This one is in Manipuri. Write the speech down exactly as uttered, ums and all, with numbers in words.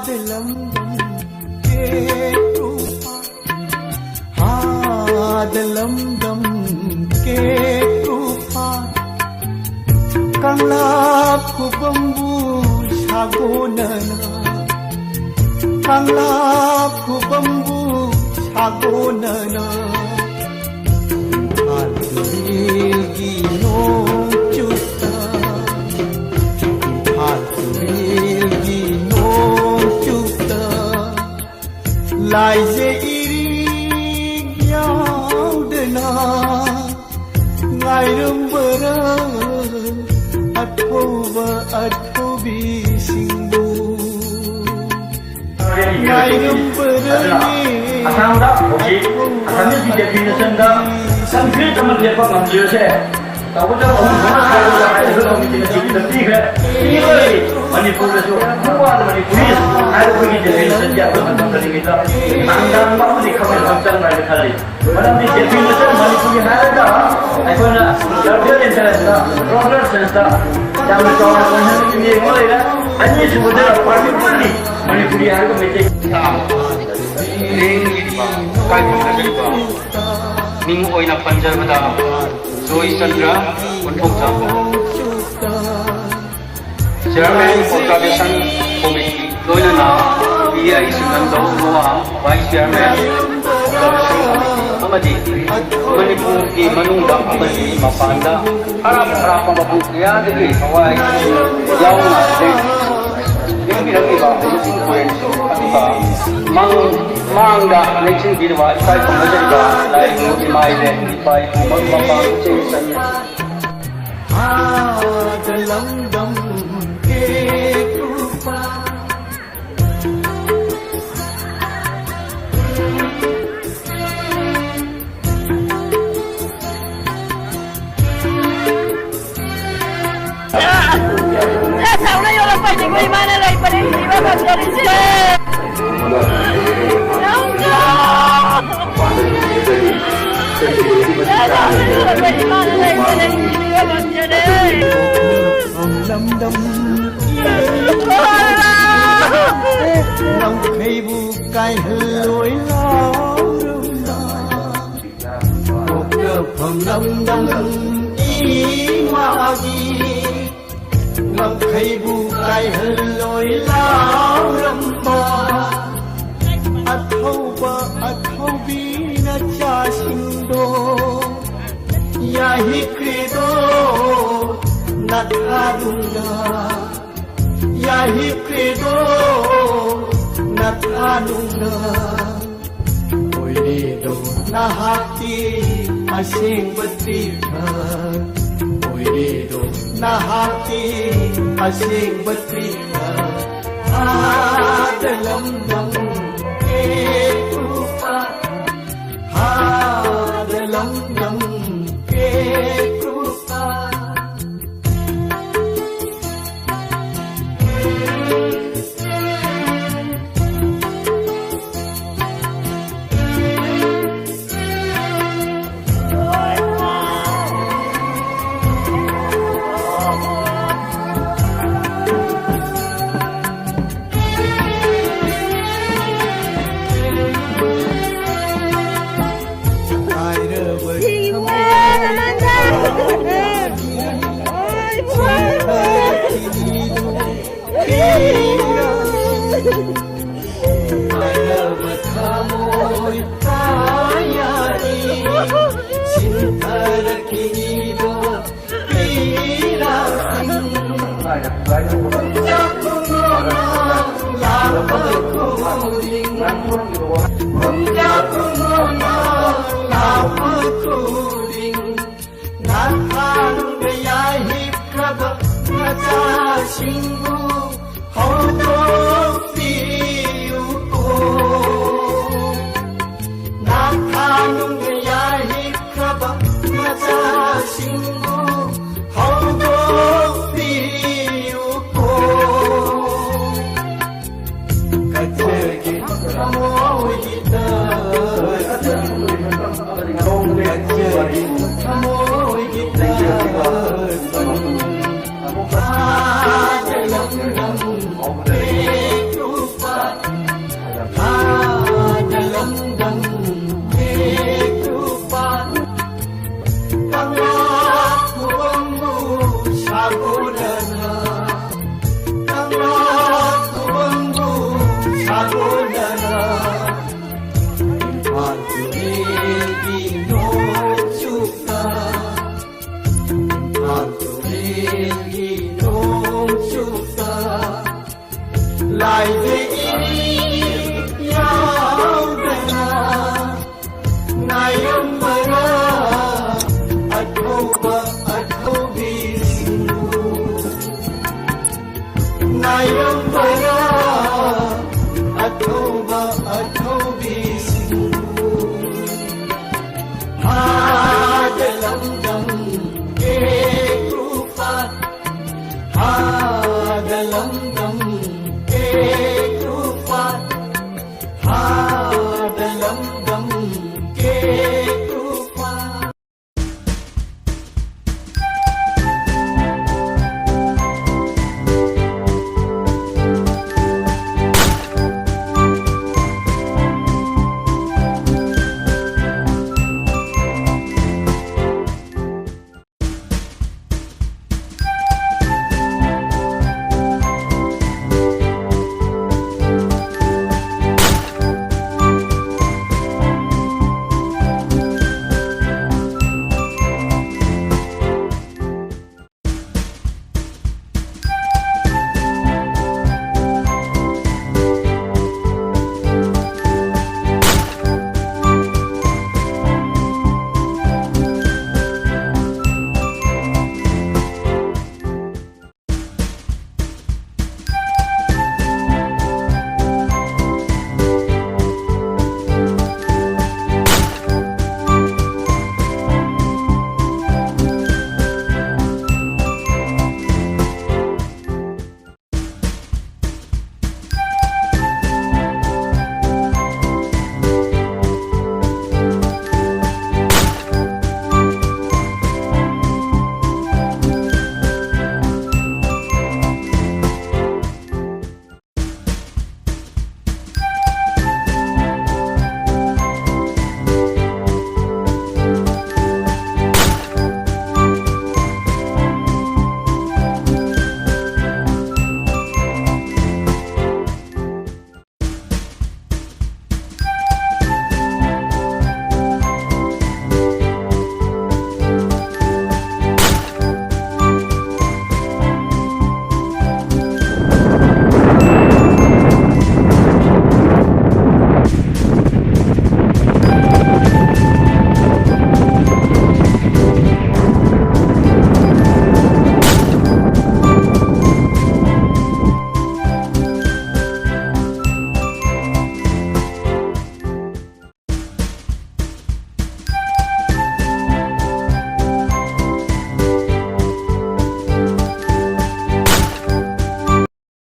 ꯗ ꯂꯝꯗꯝ ꯀꯦ ꯀ꯭ꯔꯨꯄꯥ, ꯍꯥꯗ ꯂꯝꯗꯝ ꯀꯦ ꯀ꯭ꯔꯨꯄꯥ, ꯀꯪꯂꯥ ꯈꯨꯕꯝꯕꯨ ꯁꯥꯒꯣꯟꯅꯅ, ꯀꯪꯂꯥ ꯈꯨꯕꯝꯕꯨ ꯁꯥꯒꯣꯟꯅꯅ, ꯏꯝꯐꯥꯜ ꯇꯨꯔꯦꯜꯒꯤ ꯅꯣꯡ ꯆꯨꯞꯇ, ꯏꯝꯐꯥꯜ ꯇꯨꯔꯦꯜꯒꯤ ꯅꯣꯡ ꯆꯨꯞꯇ, ꯂꯥꯏꯖ ꯏꯔꯤꯛ ꯌꯥꯎꯗꯅ ꯉꯥꯏꯔꯝꯕꯔ ꯑꯊꯧꯕ ꯑꯊꯧꯕꯤꯁꯤꯡꯕꯨ? ꯑꯗꯨꯅ ꯑꯁꯥꯝꯗ ꯍꯧꯖꯤꯛ ꯑꯁꯥꯃꯤꯁꯀꯤ ꯗꯦꯐꯤꯅꯦꯁꯟꯗ ꯁꯪꯁꯀ꯭ꯔꯤꯠ ꯑꯃ ꯂꯦꯞꯄ ꯉꯝꯗ꯭ꯔꯤꯕꯁꯦ ꯇꯧꯕꯇꯕꯨ ꯑꯍꯨꯝ ꯊꯣꯛꯅ ꯈꯥꯏꯗꯣꯛꯄ ꯍꯥꯏꯔꯒ ꯀꯃꯤꯇꯤꯅ ꯆꯤꯡꯗ ꯄꯤꯈ꯭ꯔꯦ꯫ ꯄꯤꯕꯒꯤ ꯃꯅꯤꯄꯨꯔꯗꯁꯨ ꯅꯨꯄꯥꯗ ꯃꯅꯤꯄꯨꯔꯤ ꯍꯥꯏꯕꯒꯤ ꯗꯦꯐꯤꯅꯦꯁꯟꯁꯦ ꯑꯩꯈꯣꯏ ꯃꯇꯝꯗ ꯈꯥꯡꯗꯥꯟꯕ ꯑꯃꯗꯤ ꯈꯪꯍꯟꯕ ꯆꯪꯕ꯭ꯔꯥ ꯍꯥꯏꯅ ꯈꯜꯂꯤ꯫ ꯃꯔꯝꯗꯤ ꯗꯦꯐꯤꯅꯦꯁꯟ ꯃꯅꯤꯄꯨꯔꯤ ꯍꯥꯏꯔꯒ ꯑꯩꯈꯣꯏꯅ ꯂꯣꯀꯦꯜ ꯏꯟꯇꯔꯦꯁꯇ, ꯂꯣꯀꯦꯜ ꯁꯦꯟꯁꯇ ꯌꯥꯝꯅ ꯆꯥꯎꯅ ꯑꯣꯏꯍꯟꯕꯒꯤ ꯃꯤꯑꯣꯏ ꯑꯃ ꯂꯩꯔꯦ꯫ ꯑꯅꯤꯁꯨꯕꯗ ꯄꯥꯔꯇꯤꯀꯨꯂꯔꯂꯤ ꯃꯅꯤꯄꯨꯔꯤ ꯍꯥꯏꯔꯒ ꯃꯩꯇꯩ ꯂꯦꯡꯉꯤꯕ, ꯀꯥꯏꯀꯨꯅꯖꯔꯤꯕ ꯃꯤꯡ ꯑꯣꯏꯅ ꯄꯟꯖꯕꯗ Joychandra Konthoujam, chairman observation committee, ꯂꯣꯏꯅꯅ ꯄꯤ ꯑꯥꯏ ꯁꯤꯃꯟꯗꯧ ꯃꯋꯥ, ꯚꯥꯏꯁ ꯆꯤꯌꯔꯃꯦꯟ ꯑꯣꯕꯖꯥꯔꯕꯦꯁꯟ ꯀꯣꯃꯤꯇꯤ, ꯑꯃꯗꯤ ꯃꯅꯤꯄꯨꯔꯒꯤ ꯃꯅꯨꯡꯗ ꯑꯃꯗꯤ ꯃꯄꯥꯟꯗ ꯑꯔꯥꯞ ꯑꯔꯥꯞꯄ ꯃꯐꯝ ꯀꯌꯥꯗꯒꯤ ꯊꯋꯥꯏ ꯌꯥꯎꯅ ꯂꯦꯡꯕꯤꯔꯛꯂꯤꯕ ꯍꯧꯖꯤꯛ ꯑꯗꯨꯒ ꯃꯥꯡ-, ꯃꯥꯡꯗ ꯂꯦꯡꯁꯤꯟꯕꯤꯔꯤꯕ ꯏꯀꯥꯏ ꯈꯨꯝꯅꯖꯔꯤꯕ ꯂꯥꯏ ꯏꯃꯥ ꯏꯕꯦꯟ ꯏꯄꯥ ꯏꯄꯨ ꯃꯔꯨꯞ ꯃꯄꯥꯡ ꯏꯆꯦ ꯏꯆꯟ ꯉꯝꯈꯩꯕꯨ ꯀꯥꯏꯍꯜꯂꯣꯏ ꯂꯥꯎꯔꯝꯕ ꯄꯣꯛꯅꯐꯝ ꯂꯝꯗꯝ ꯏꯃꯥꯒꯤ ꯉꯝꯈꯩꯕꯨ ꯀꯥꯏꯍꯜꯂꯣꯏ ꯂꯥꯎꯔꯝꯕ ꯑꯊꯧꯕ ꯑꯊꯧꯕꯤ ꯅꯆꯥꯁꯤꯡꯗꯣ ꯌꯥꯍꯤꯈ꯭ꯔꯦꯗꯣ ꯅꯊꯥꯔꯨꯡꯗ ꯌꯥꯍꯤꯈ꯭ꯔꯦꯗꯣ ꯅꯊꯥꯔꯨꯡꯗ ꯑꯣꯏꯔꯦꯗꯣ ꯅꯍꯥꯛꯀꯤ ꯑꯁꯦꯡꯕ ꯇꯤꯔꯊ ꯑꯣꯏꯔꯦꯗꯣ ꯅꯍꯥꯛꯀꯤ ꯑꯁꯦꯡꯕ ꯇꯤꯔꯊ ꯍꯥꯗ ꯂꯝꯗꯝ ꯀꯦ ꯀ꯭ꯔꯨꯄ ꯍꯥꯗ ꯂꯝꯗꯝ ꯀꯦ ꯀ꯭ꯔꯨꯄ ꯅꯊꯥꯔꯨꯡꯗ ꯌꯥꯍꯤꯞꯈ꯭ꯔꯕ ꯅꯆꯥꯁꯤꯡꯕꯨ ꯍꯧꯗꯣꯛꯄꯤꯌꯨꯀꯣ꯫ ꯅꯊꯥꯔꯨꯡꯗ ꯌꯥꯍꯤꯞꯈ꯭ꯔꯕ ꯅꯆꯥꯁꯤꯡꯕꯨ